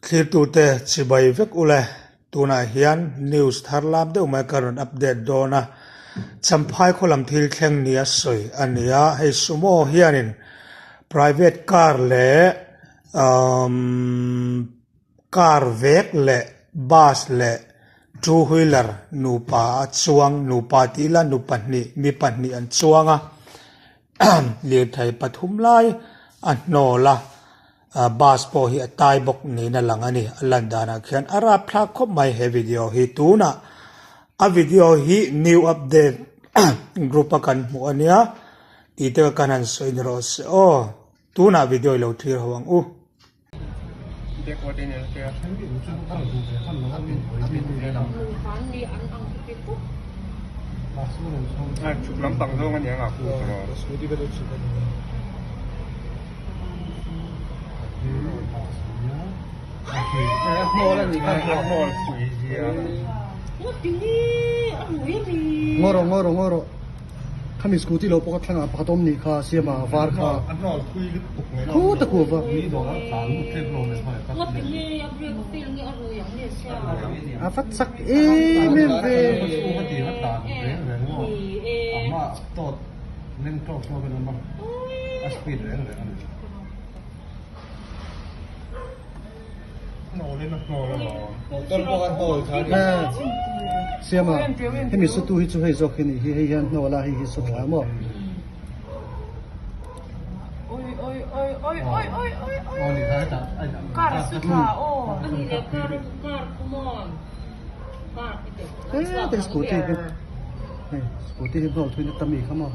Thlirtute chibai vek ule, tunah hian news thar lam deuh mai ka rawn update dawn a, Champhai khaw lam thil thleng nia sawi a ni a, hei sumo hianin private car leh umm car vek leh bus leh two wheeler nupa a chuang, nupa tih ila nu pahnih mi pahnih an chuang a. Lirthei pathum lai a hnawl a, bus pawh hi a tai bawk niin a lang a ni. A lan danah khian a rapthlak khawp mai he video hi. Tunah a video hi new update group a kan hmuh a nia tih te kan han sawi ni rawh se aw. Tunah video i lo thlir ho ang u. Ngaw rawh ngaw rawh ngaw rawh. Khami scooty lo pawh kha thlangah pakhat awm nih kha siama var kha khu ta ku va. A vat chak em em ve. Siama hemi sutu hi chu hei zawk hi nih hi hei hian hnawl a hei hi su thla maw. He te scooty hi hei scooty hi hnawl thui na ta mi kha maw.